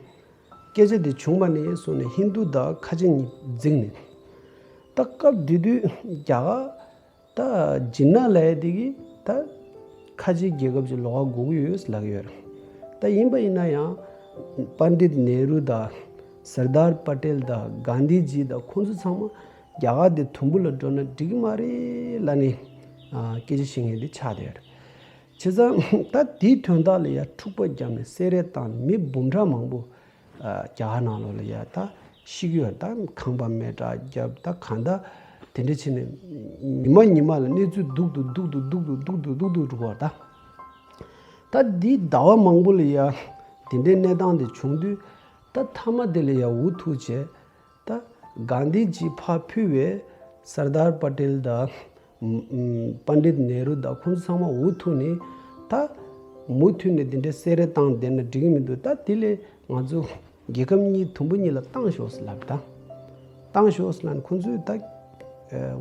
སྐད་ཆ་དེ་བྱུང་བ་ནས་བཟུང་ནས་ཧིན་དུ་དང་ཁ་ཆེ་གཉིས་འཛིང་ནས། ད་སྐབས་དེ་དུས་རྒྱ་གར། ད་ཇི་ན་ལབ་ཡ་དེ་གི་ད་ཁ་ཆེ་རྒྱལ་ཁབ་ཀྱི་ལོགས་ཀ་དགོས་ཀྱི་ཡོད་ལབ་ཀྱི་ཡོད་རེད། ད་ཡིན་པ་ཡིན་ན་ཡང་པཎ་ཌིད་ནེ་རུ་དང་སར་དར་པ་ཊེལ་དང་གྷན་དྷི་ཇི་དང་ཁོང་ཚོ་ཚང་མ་རྒྱ་གར་དེ་དུམ་བུ་ལ་འགྲོ་ན་འགྲིག་གི་མ་རེད་ལབ་ནས་ཨ་སྐད་ཆ་བཤད་མཁན་དེ་ཆགས་བསྡད་ཡོད་རེད། བྱས་ཙང་ད་དེའི་དོན་དག་ལ་ཡ་འཁྲུག་པ་བརྒྱབ་ནས་བསད་རེས་བཏང་ནས་མི་འབུམ་ཕྲག་མང་པོ། རྒྱ་གར་ནང་ལོགས་ལ་ཡ་ད་ཤི་གི་ཡོད་རེད། ད་ཁང་པ་མེ་སྲེག་བརྒྱབ། ད་གང་ལྟར་དེ་འདྲ་བྱས་ནས་ཉི་མ་ཉི་མ་ལ་གནས་ཚུལ་སྡུག་ཏུ་སྡུག་ཏུ་སྡུག་ཏུ་སྡུག་ཏུ་སྡུག་ཏུ་འགྲོ་བ་ད། ད་འདི་ཟླ་བ་མང་པོ་ལ་ཡ་དེ་འདྲའི་གནས་སྟངས་དེ་བྱུང་དུས་ད་མཐའ་མ་དེ་ལ་ཡ་འུ་ཐུག་བྱས། ད་གྷན་དྷི་ཇི་ཕར་ཕུད་པའི་སར་དར་པ་ཊེལ་དང་། པཎ་ཌིད་ནེ་རུ་དང་ཁོང་ཚོ་ཚང་མ་འུ་ཐུག་ནས་ད་མུ་མཐུད་ནས་འདི་འདྲའི་བསད་རེས་བཏང་བསྡད་ན་འགྲིག་གི་མི་འདུག་ད་དེ་ལས་ང་ཚོ་རྒྱལ་ཁབ་གཉིས་དུམ་བུ་གཉིས་ལ་བཏང་ཤོག་ཟེར་ལབ་ད། བཏང་ཤོག་ཟེར་ལབ་ནས་ཁོང་ཚོས་ད་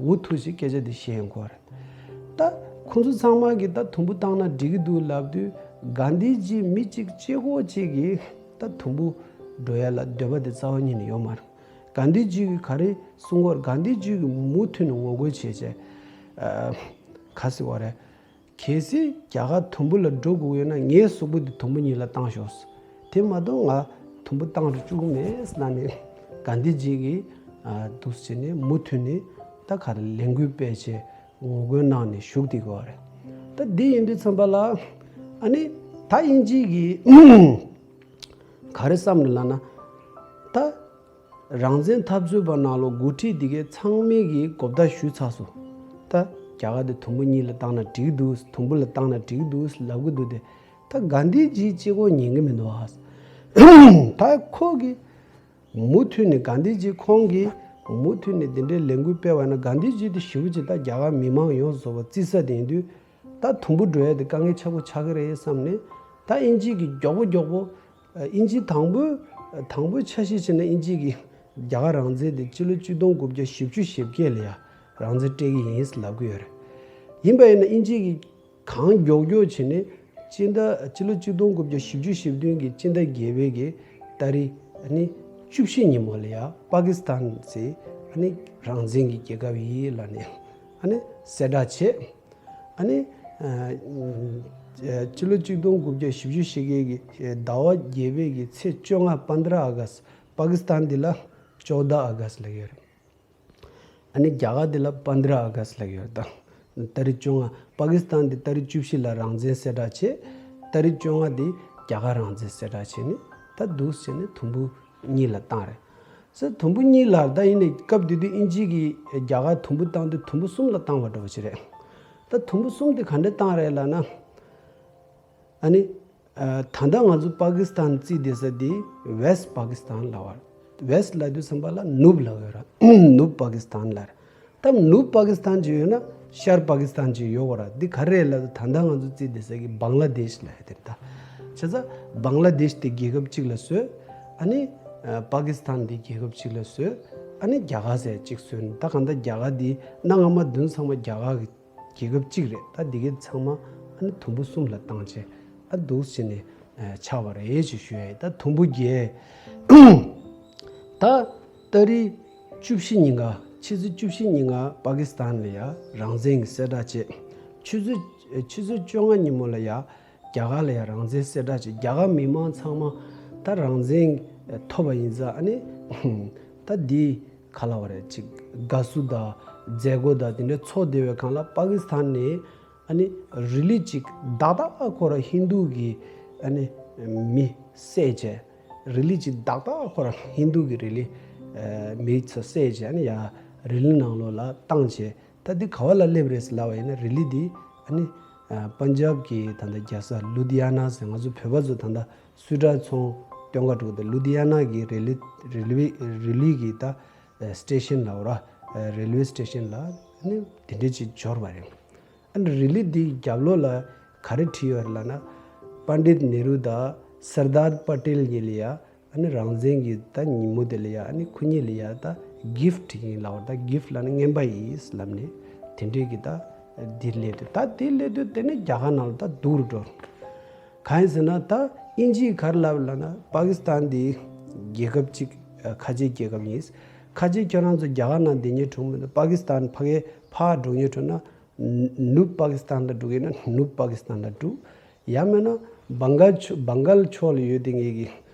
འུ་ཐུག་ཞིག་སྐད་ཆ་འདི་བཤད་ཡོང་གི་རེད། ད་ཁོང་ཚོ་ཚང་མ་གིས་ད་དུམ་བུ་བཏང་ན་འགྲིག་གི་འདུག་ལབ་དུས་གྷན་དྷི་ཇི་མི་གཅིག་གཅིག་པོ་གཅིག་གིས་ད་དུམ་བུ་འགྲོ་ཡ་ལ་འདོད་པ་དེ་རྩ་བ་ཉིད་ནས་ཡོད་མ་རེད། གྷན་དྷི་ཇི་གིས་ག་རེ་གསུང་གི་ཡོད་རེད། གྷན་དྷི་ཇི་གིས་མུ་མཐུད་ནས་ངོ་རྒོལ་བྱས་བྱས། ཨ། ག་ཟེར་བ་རེད། གལ་སྲིད་རྒྱ་གར་དུམ་བུ་ལ་འགྲོ་དགོས་ཡོད་ན་ངའི་གཟུགས་པོ་འདི་དུམ་བུ་གཉིས་ལ་བཏང་ཤོག་དེ་མ་གཏོགས་ང་དུམ་བུ་བཏང་རུ་བཅུག་གི་མེད་ཟེར་ནས་གྷན་དྷི་ཇི་གིས་ཨ་འདུག་སེ་བྱས་ནས་མུ་མཐུད་ནས་ད་ག་རེ་ལས་འགུལ་སྤེལ་བྱས་ངོ་རྒོལ་གནང་ནས་བཞུགས་བསྡད་ཀྱི་ཡོད་རེད། ད་འདི་ཡིན་དུས་ཙམ་པ་ལ་ཨ་ནི་ད་དབྱིན་ཇི་གིས་ག་རེ་བསམ་རེད་ལབ་ན། ད། རང་བཙན་འཐབ་རྩོད་པ་ནང་ལོགས་འགོ་ཁྲིད་འདི་གའི་ཚང་མས་ཀྱི་གོ་བརྡ་ཞུས་ཚར་སོང་། ད་རྒྱ་གར་དེ་དུམ་བུ་གཉིས་ལ་བཏང་ན་འགྲིག་འདུག་དུམ་བུ་ལ་བཏང་ན་འགྲིག་འདུག་ལབ་གི་འདུག་དེ། ད་གྷན་དྷི་ཇི་གཅིག་པོ་ཉན་གི་མི་འདུག་ཨ། ད་ཁོ་གི་མུ་མཐུད་ནས་གྷན་དྷི་ཇི་ཁོང་གིས་མུ་མཐུད་ནས་དེ་འདྲའི་ལས་འགུལ་སྤེལ་བ་ན་གྷན་དྷི་ཇི་དེ་ཞེ་པོ་ཅིག་ད་རྒྱ་གར་མི་མང་ཡོངས་སུ་རྫོགས་པ་བརྩི་ས་དེ་ཡིན་དུས། ད་དུམ་བུ་འགྲོ་ཡ་དེ་དཀའ་ངལ་ཆེན་པོ་ཆགས་ཀྱི་རེད་བསམ་ནས་ད་དབྱིན་ཇི་གིས་མགྱོགས་པོ་མགྱོགས་པོ། དབྱིན་ཇི་དང་པོའི་དང་པོའི་འཆར་གཞི་བྱས་ན་དབྱིན་ཇི་གིས་རྒྱ་གར་རང་བཙན་དེ་སྤྱི་ལོ་གཅིག་སྟོང་དགུ་བརྒྱ་བཞི་བཅུ་ཞེ་བརྒྱད་ལ་ཡ་རང་བཙན་སྤྲད་ཀྱི་ཡིན་ལབ་ཀྱི་ཡོད་རེད། ཡིན་པ་ཡིན་ན་དབྱིན་ཇི་གིས་གང་མགྱོགས་མགྱོགས་བྱས་ནས་སྤྱི་ཟླ་སྤྱི་ལོ་གཅིག་སྟོང་དགུ་བརྒྱ་བཞི་བཅུ་ཞེ་བདུན་གྱི་སྤྱི་ཟླ་བརྒྱད་པའི་གི་ཏ་རིག་ཨ་ནི་བཅུ་བཞི་ཉིན་མོ་ལ་ཡ་པ་ཀི་སི་ཐན་ཟེར་ཨ་ནི་རང་བཙན་གྱི་རྒྱལ་ཁབ་ཡིན་ལབ་ནས་ཨ་ནི་གསལ་བསྒྲགས་བྱས། ཨ་ནི། ཨ། སྤྱི་ལོ་གཅིག་སྟོང་དགུ་བརྒྱ་བཞི་བཅུ་ཞེ་བརྒྱད་ཀྱི་ཟླ་བ་བརྒྱད་པའི་གི་ཚེས་བཅོ་ལྔ་པནྡྲ་ཨ་གསྟ། པ་ཀི་སི་ཐན་འདི་ལ་ཅོ་དྷ་ཨ་གསྟ་ལབ་ཡོད་རེད། ཨ་ནི་རྒྱ་གར་འདི་ལ་པནྡྲ་ཨ་གསྟ་ལབ་ཡོད་རེད་ད། ཏ་རིག་བཅོ་ལྔ། པ་ཀི་སི་ཐན་འདི་ཏ་རིག་བཅུ་བཞི་ལ་རང་བཙན་གསལ་བསྒྲགས་བྱས། ཏ་རིག་བཅོ་ལྔ་འདི་རྒྱ་གར་རང་བཙན་གསལ་བསྒྲགས་བྱས་ནས་ད་འདུག་སེ་བྱས་ནས་དུམ་བུ་གཉིས་ལ་བཏང་རེད། ཟེར་དུམ་བུ་གཉིས་ལ་ད་ཡིན་ནའི་སྐབས་དེ་དུས་དབྱིན་ཇི་གིས་རྒྱ་གར་དུམ་བུ་བཏང་དུས་དུམ་བུ་གསུམ་ལ་བཏང་བ་འདྲ་བོ་ཞིག་རེད། ད་དུམ་བུ་གསུམ་དེ་ག་འདྲ་བཏང་རེད་ལབ་ན། ཨ་ནི། ཨ། ད་ལྟ་ང་ཚོ་པ་ཀི་སི་ཐན་བརྩིས་བསྡད་ས་དེ་ཝེ་སི་པ་ཀི་སི་ཐན་ལབ་པ། ཝེ་སི་ལབ་དུས་ཙམ་པ་ལ་ནུབ་ལབ་ཡོད་ར། ནུབ་པ་ཀི་སི་ཐན་ལབ་ར། ད་ནུབ་པ་ཀི་སི་ཐན་ཅིག་ཡོད་ན་ཤར་པ་ཀི་སི་ཐན་ཅིག་ཡོད་དགོས་ར། འདི་ག་རེ་རེད་ལབ་ད་ད་ལྟ་ང་ཚོ་བརྩིས་བསྡད་ས་གི་བང་ལ་དེཤ་ལབ་ཡ་དེ་རེད་ད། བྱས་ཙང་བང་ལ་དེཤ་དེ་རྒྱལ་ཁབ་གཅིག་ལ་བཟོས། ཨ་ནི། ཨ། པ་ཀི་སི་ཐན་དེ་རྒྱལ་ཁབ་གཅིག་ལ་བཟོས། ཨ་ནི་རྒྱ་གར་ཟེར་གཅིག་བཟོས་ནས་ད་གང་ལྟར་རྒྱ་གར་དེ་གནའ་སྔ་མ་བདུན་ཚང་མ་རྒྱ་གར་གི་རྒྱལ་ཁབ་གཅིག་རེད། ད་འདི་གའི་ཚང་མ་ཨ་ནི་དུམ་བུ་གསུམ་ལ་བཏང་བྱས་ཨ་འདུག་སེ་བྱས་ནས་ཨ་ཆགས་པ་རེད་ཅེས་ཞུ་ཡ་ཡིན། ད་དུམ་བུ་བརྒྱད། ད་ཏ་རིག་བཅུ་བཞི་ཉིན་ག་ཕྱི་ཚེས་བཅུ་བཞི་ཉིན་ག་པ་ཀི་སི་ཐན་ལ་ཡ་རང་བཙན་གྱི་གསལ་བསྒྲགས་བྱས། ཆུ་ཚོད་ཆུ་ཚོད་བཅོ་ལྔ་ཉིན་མོ་ལ་ཡ་རྒྱ་གར་ལ་ཡ་རང་བཙན་གསལ་བསྒྲགས་བྱས། རྒྱ་གར་མི་མང་ཚང་མ་ད་རང་བཙན་ཐོབ་པ་ཡིན་ཙང་ཨ་ནི་ད་འདི་ག་ལབ་པ་རེད། ཅིག་དགའ་བསུ་དང་མཛད་སྒོ་དང་དེ་འདྲ་ཚོགས་བསྡད་པའི་སྒང་ལ་པ་ཀི་སི་ཐན་ནས་ཨ་ནི་རི་ལི་ཅིག་བདག་བདག་ཁོ་རང་ཧིན་དུ་གི་ཨ་ནི་མི་བསད་བྱས། རི་ལི་ཅིག་བདག་བདག་ཁོ་རང་ཧིན་དུ་གི་རི་ལི་ མི་ཚོ་བསད་བྱས་ཨ་ནི་ཡ་རི་ལི་ནང་ལོགས་ལ་བཏང་བྱས། ད་འདི་ག་བ་ལ་སླེབས་རེད་ཟེར་ལབ་པ་ཡིན་ན་རི་ལི་འདི་ཨ་ནི་པན་ཇབ་གི་ད་ལྟ་རྒྱལ་ས་ལུ་དྷི་ཡ་ན་ཟེར་ང་ཚོ་བོད་པ་ཚོ་ད་ལྟ་སུད་ཊར་ཚོང་སྟོན་ག་འགྲོ་གི་འདུག་ལུ་དྷི་ཡ་ན་གི་རི་ལི་རི་ལི་རི་ལི་གི་ད་སི་ཊེ་ཤན་ལ་འོ་ར་རེལ་ཝེ་སི་ཊེ་ཤན་ལ་ཨ་ནི་དེ་འདྲས་ཅིག་འབྱོར་བ་རེད། ཨ་ནི་རི་ལི་འདིའི་རྒྱབ་ལོགས་ལ་ག་རེ་བྲིས་ཡོད་རེད་ལབ་ན། པཎ་ཌིད་ནེ་རུ་དང་སར་དར་པ་ཏེལ་གཉིས་ལ་ཡ་ཨ་ནི་རང་བཙན་གྱི་ད་ཉིན་མོ་དེ་ལ་ཡ་ཨ་ནི་ཁོ་གཉིས་ལ་ཡ་ད་གིཕ་ཊི་ཡིན་ལབ་པ། ད་གིཕ་ཊི་ལབ་ན་རྔན་པ་ཡིན་ལབ་ནས་དེ་འདྲས་ཀྱི་ད་འདི་སླེབས་དུས། ད་འདི་སླེབས་དུས་དེ་ནས་རྒྱ་གར་ནང་ལ་ད་སྡུག་རུ་འགྲོ། གང་ཡིན་ཟེར་ན་ད་དབྱིན་ཇིས་ག་རེ་ལབ་ལབ་ན། པ་ཀི་སི་ཐན་འདི་རྒྱལ་ཁབ་ཅིག་ཁ་ཆེའི་རྒྱལ་ཁབ་ཡིན། ཁ་ཆེ་ཁྱོད་རང་ཚོ་རྒྱ་གར་ནང་བསྡད་མཁན་འགྲོ་མི་འདུག་པ་ཀི་སི་ཐན་ཕ་གིའི་ཕར་འགྲོ་མཁན་འགྲོ་ན། ནུབ་པ་ཀི་སི་ཐན་ལ་འགྲོ་གི་ཡིན་ན་ནུབ་པ་ཀི་སི་ཐན་ལ་འགྲོ། ཡང་མིན་ན་བང་ག་ལ་ཕྱོགས་བང་ག་ལ་ཕྱོགས་ལ་ཡོད་དེ་ངེད་ཀྱི་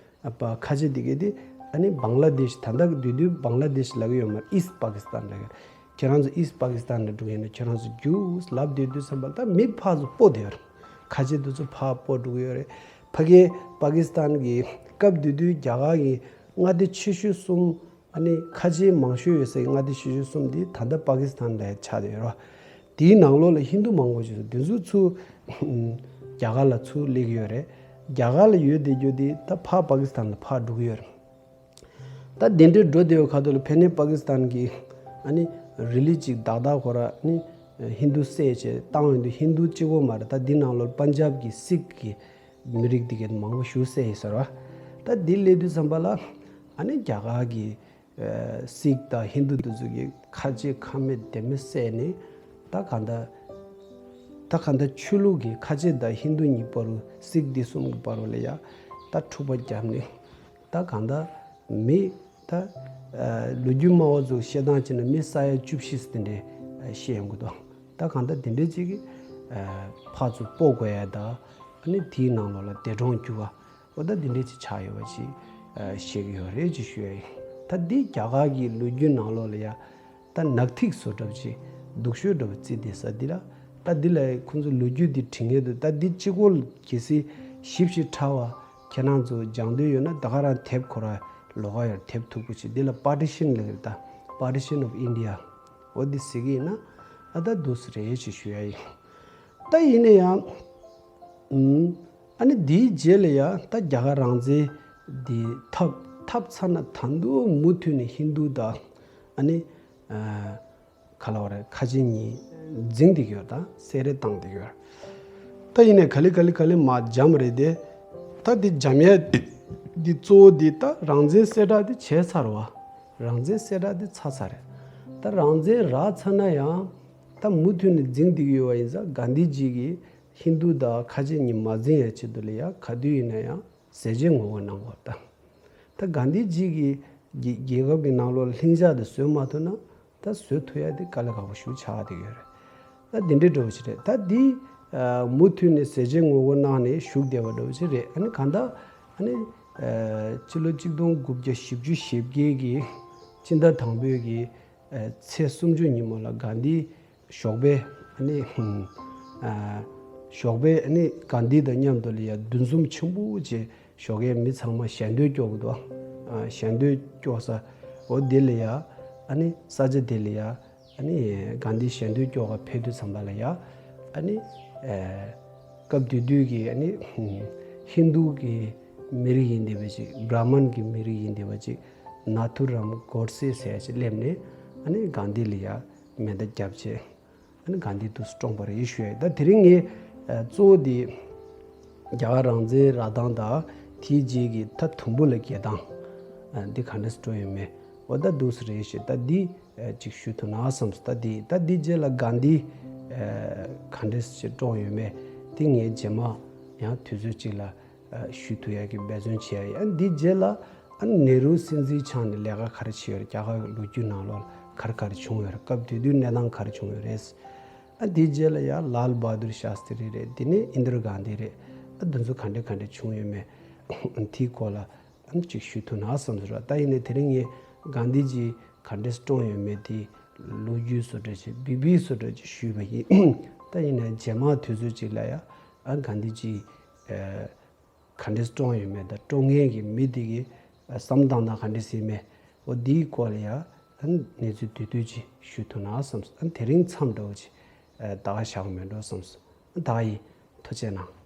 ཨ་ཁ་ཆེ་དེ་གས་དེ་ཨ་ནི་བང་ལ་དེ་ཤི། ད་ལྟ་དུས་དུས་བང་ལ་དེ་ཤི་ལབ་ཀྱི་ཡོད་མ་རེད། ཨིསྟ་པ་ཀི་སི་ཐན་ལབ་ཀྱི་ཡོད། ཁྱེད་རང་ཚོ་ཨིསྟ་པ་ཀི་སི་ཐན་ལ་འགྲོ་གི་ཡིན་ན་ཁྱེད་རང་ཚོ་རྒྱུགས་ལབ་བསྡད་དུས་ཙམ་པ་ལ་ད་མི་ཕར་ཚུར་སྤོ་བསྡད་ཡོད་རེད། ཁ་ཆེ་དེ་ཚོ་ཕར་སྤོ་འགྲོ་གི་ཡོད་རེད། ཕ་གིའི་པ་ཀི་སི་ཐན་གྱི་སྐབས་དེ་དུས་རྒྱ་གར་གྱི་མངའ་སྡེ་ཆེ་ཤོས་གསུམ། ཨ་ནི་ཁ་ཆེ་མང་ཤོས་ཡོད་སའི་མངའ་སྡེ་ཆེ་ཤོས་གསུམ་དེ་ད་ལྟ་པ་ཀི་སི་ཐན་ལ་ཆགས་བསྡད་ཡོད་རེད། དེའི་ནང་ལོགས་ལ་ཧིན་དུ་མང་པོ་ཞིག་འདུག་དེ་ཚོ་ཚུར་རྒྱ་གར་ལ་ཚུར་སླེབས་ཀྱི་ཡོད་རེད། རྒྱ་གར་ལ་ཡོད་བསྡད་རྒྱུ་དེ་ད་ཕར་པ་ཀི་སི་ཐན་ལ་ཕར་འགྲོ་གི་ཡོད་རེད། ད་དེ་འདྲའི་འགྲོ་བསྡད་ཡོད་ཁ་ཐུག་ལ་ཕེབས་ནས་པ་ཀི་སི་ཐན་གྱི་ཨ་ནི་རི་ལི་གཅིག་བདག་བདག་ཁོ་ར་ཨ་ནི་ཧིན་དུ་བསད་བྱས་བཏང་ཡོང་དུས་ཧིན་དུ་གཅིག་པོ་མ་རེད། ད་འདི་ནང་ལོགས་པན་ཇབ་ཀྱི་སིག་གི་མི་རིགས་འདི་གས་མང་པོ་ཞིག་བསད་ཡོད་ཟེར་བ། ད་འདི་སླེབས་དུས་ཙམ་པ་ལ་ཨ་ནི་རྒྱ་གར་གྱི་སིག་དང་ཧིན་དུ་དེ་ཚོ་གི་ཁ་ཆེ་ཁ་མེད་ལྡེ་མིག་བསད་ནས་ད་གང་ལྟར་ད་གང་ལྟར་ཆོས་ལུགས་ཀྱི་ཁ་ཆེ་དང་ཧིན་དུ་གཉིས་བར་དུ་སིག་འདི་གསུམ་གྱི་བར་དུ་ལ་ཡ་ད་འཁྲུག་པ་བརྒྱབ་ནས། ད་གང་ལྟར་མི་ད་ལོ་རྒྱུས་སྨྲ་བ་ཚོ་བཤད་སྟངས་བྱས་ན་མི་ས་ཡ་བཅུ་བཞི་དེ་འདྲས་བཤད་ཡོང་གི་འདུག་ད་གང་ལྟར་དེ་འདྲས་ཅིག་གི་ཕར་ཚུར་སྤོ་དགོས་ཡ་ད་ཨ་ནི་དེའི་ནང་ལོགས་ལ་འདས་གྲོངས་གྱུར་བ། འོ་ད་འདི་འདྲས་ཅིག་ཆགས་ཡོད་པ་ཅིག་བཤད་ཀྱི་ཡོད་རེད་ཅེས་ཞུ་ཡ་ཡིན། ད་འདི་རྒྱ་གར་གྱི་ལོ་རྒྱུས་ནང་ལོགས་ལ་ཡ་ད་ནག་ཐིག་བཟོ་འདྲ་པོ་ཅིག་སྡུག་ཤོས་འདྲ་པོ་བརྩིས་བསྡད་ས་འདི་ལ། ད་འདི་ལ་ཁོང་ཚོ་ལོ་རྒྱུས་འདི་བྲིས་མཁན་འདུག་ད་འདི་གཅིག་པོ་གལ་སྲིད་ཞིབ་ཞིབ་ཕྲ་བ་ཁྱེད་རང་ཚོ་སྦྱང་འདོད་ཡོད་ན་ད་ག་རང་དེབ་ཁོ་ར་ལོགས་ཀ་ཡར་དེབ་མཐུག་པོ་ཅིག་འདི་ལ་པར་ཊི་ཤན་ལབ་ཀྱི་རེད། ད་Partition of India འོ་འདི་ཟེར་གྱི་ཡིན་ན་ཨ་ད་འདུག་སེ་རེད་ཅེས་ཞུ་ཡ་ཡིན། ད་ཡིན་ན་ཡང་ཨུམ། ཨ་ནི་དེའི་རྗེས་ལ་ཡང་ད་རྒྱ་གར་རང་བཙན་འདི་ཐོབ་ཐོབ་ཚར་ན་ད་དུང་མུ་མཐུད་ནས་ཧིན་དུ་དང་ཨ་ནི་ཨ་ག་ལབ་དགོས་རེད། ཁ་ཆེ་གཉིས་འཛིང་བསྡད་ཀྱི་ཡོད། ད་བསད་རེས་བཏང་བསྡད་ཀྱི་ཡོད། ད་ཡིན་ནའི་ག་ལེ་ག་ལེ་ག་ལེ་མར་འཇམ་རེད་དེ། ད་འདི་འཇམ་ཡས་འདི་གཙོ་བོ་འདི་ད་རང་བཙན་གསལ་བསྒྲགས་འདི་བྱས་ཚར་བ། རང་བཙན་གསལ་བསྒྲགས་འདི་ཚར་ཚར་རེད། ད་རང་བཙན་རག་ཚར་ན་ཡང་ད་མུ་མཐུད་ནས་འཛིང་བསྡད་ཀྱི་ཡོད་པ་ཡིན་ཙང་གྷན་དྷི་ཇི་གིས་ཧིན་དུ་དང་ཁ་ཆེ་གཉིས་མ་འཛིང་ཡ་ཆེད་དུ་ལ་ཡ་ག་དུས་ཡིན་ན་ཡང་ཟས་བཅད་ངོ་རྒོལ་གནང་དགོས། ད་ད་གྷན་དྷི་ཇི་གིས་རྒྱལ་རྒྱལ་ཁབ་ཀྱི་ནང་ལོགས་ལ་ལྷིང་འཇགས་དེ་བཟོས་མ་ཐུབ་ན་ད་བཟོ་ཐུབ་ཡ་དེ་དཀའ་ལས་ཁག་པོ་ཞིག་ཆགས་བསྡད་ཡོད་རེད། ད་འདི་འདྲའི་འདྲ་བོ་ཞིག་རེད། ད་འདི་ཨ་མུ་མཐུད་ནས་ཟས་བཅད་ངོ་རྒོལ་གནང་ནས་བཞུགས་བསྡད་པ་འདྲ་བོ་ཞིག་རེད། ཨ་ནི་གང་ལྟར་ཨ་ནི་ཨ་ཕྱི་ལོ་གཅིག་སྟོང་དགུ་བརྒྱ་བཞི་བཅུ་ཞེ་བརྒྱད་ཀྱི་སྤྱི་ཟླ་དང་པོའི་གི་ཨ་ཚེས་སུམ་ཅུ་ཉིན་མོ་ལ་གྷན་དྷི་ཞོགས་པའི་ཨ་ནི་ཨ་ཞོགས་པའི་ཨ་ནི་གྷན་དྷི་དང་མཉམ་དུ་ལ་ཡ་འདུ་འཛོམས་ཆེན་པོ་བྱས། ཞོགས་ཀའི་མི་ཚང་མ་ཞལ་འདོན་སྐྱོར་གི་འདུག་ཨ་ཞལ་འདོན་སྐྱོར་ས་འོ་དེ་ལ་ཡ་ཨ་ནི་ས་ཆ་དེ་ལ་ཡ་ཨ་ནི་གྷན་དྷི་ཞལ་འདོན་སྐྱོར་ག་ཕེབས་དུས་ཙམ་པ་ལ་ཡ་ཨ་ནི་ཨ་སྐབས་དེ་དུས་ཀྱི་ཨ་ནི་ཧིན་དུ་གི་མི་རིགས་ཡིན་བསྡད་པ་ཅིག་བྷ་ར་མན་གྱི་མི་རིགས་ཡིན་བསྡད་པ་ཅིག་ནཱ་ཐུ་རམ་གོཌ་སེ་ཟེར་ཡ་ཅིག་སླེབས་ནས་ཨ་ནི་གྷན་དྷི་ལ་ཡ་མེ་མདའ་བརྒྱབ་བྱས། ཨ་ནི་གྷན་དྷི་འདུག་སེ་བཀྲོངས་པ་རེད་ཞུ་ཡ་ཡིན། ད་དེ་རིང་ངས་ཨ་གཙོ་བོ་དེ་རྒྱ་གར་རང་བཙན་རག་སྟངས་དང་དེའི་རྗེས་ཀྱི་ད་དུམ་བུ་ལ་བརྒལ་སྟངས་ཨ་འདི་ག་འདྲ་སེ་འགྲོ་ཡོད་མེད་འོ་ད་འདུག་སེ་རེད་ཞེས་ད་འདི་ཨ་ཅིག་ཞུ་ཐུབ་ན་བསམ་སོང་། ད་འདི་ད་འདི་རྗེས་ལ་གྷན་དྷི་ཨ་ག་འདྲ་སེ་བཀྲོངས་ཡོད་མེད་འདི་ངས་རྗེས་མ་ཡང་དུས་ཚོད་ཅིག་ལ་ཨ་ཞུ་ཐུབ་ཡག་གི་འབད་བརྩོན་བྱེད་ཡ་ཡིན། ཨ་འདི་རྗེས་ལ་ཨ་ནེ་རུ་སྲིད་འཛིན་ཆགས་ནས་ལས་ཀ་ག་རེ་བྱས་ཡོད་རེད། རྒྱ་གར་ལོ་རྒྱུས་ནང་ལོགས་ལ་ག་རེ་ག་རེ་བྱུང་ཡོད་རེད། སྐབས་དེ་དུས་གནས་སྟངས་ག་རེ་བྱུང་ཡོད་རེད། ཨ་འདིའི་རྗེས་ལ་ཡང་ལཱལ་བྷ་དུར་ཤཱསྟྲི་རེད། དེ་ནས་ཨིན་དྲ་གྷན་དྷི་རེད། ཨ་འདི་ཚོ་ག་འདྲ་ག་འདྲ་བྱུང་ཡོད་མེད་དེའི་སྐོར་ལ་ཨ་ཅིག་ཞུ་ཐུབ་ན་བསམ་ཟེར་བ། ད་ཡིན་ནའི་དེ་རིང་ངས་གྷན་དྷི་ཇི་ག་འདྲས་བཀྲོངས་ཡོད་མེད་དེ་ལོ་རྒྱུས་བཟོ་འདྲ་ཅིག་བི་བི་བཟོ་འདྲ་ཅིག་ཞུས་པ་ཡིན། ད་ཡིན་ནའི་རྗེས་མ་དུས་ཚོད་ཅིག་ལ་ཡང་ཨ་གྷན་དྷི་ཇི་ཨ་ག་འདྲས་བཀྲོངས་ཡོད་མེད་དང་བཀྲོངས་མཁན་གྱི་མི་དེ་གི་བསམ་སྟངས་དང་ག་འདྲས་ཡིན་མེད་ འོ་འདིའི་སྐོར་ལ་ཡ་ཨ་ནི་གནས་ཚུལ་དུས་དུས་ཅིག་ཞུ་ཐུབ་ན་བསམས་སོང་། ཨ་ནི་དེ་རིང་མཚམས་འདྲ་བོ་ཅིག་ཨ་ད་ག་བཞག་མེད་འགྲོ་བསམས་སོང་། ཨ་ད་ག་ཡིན། ཐུགས་རྗེ་གནང་།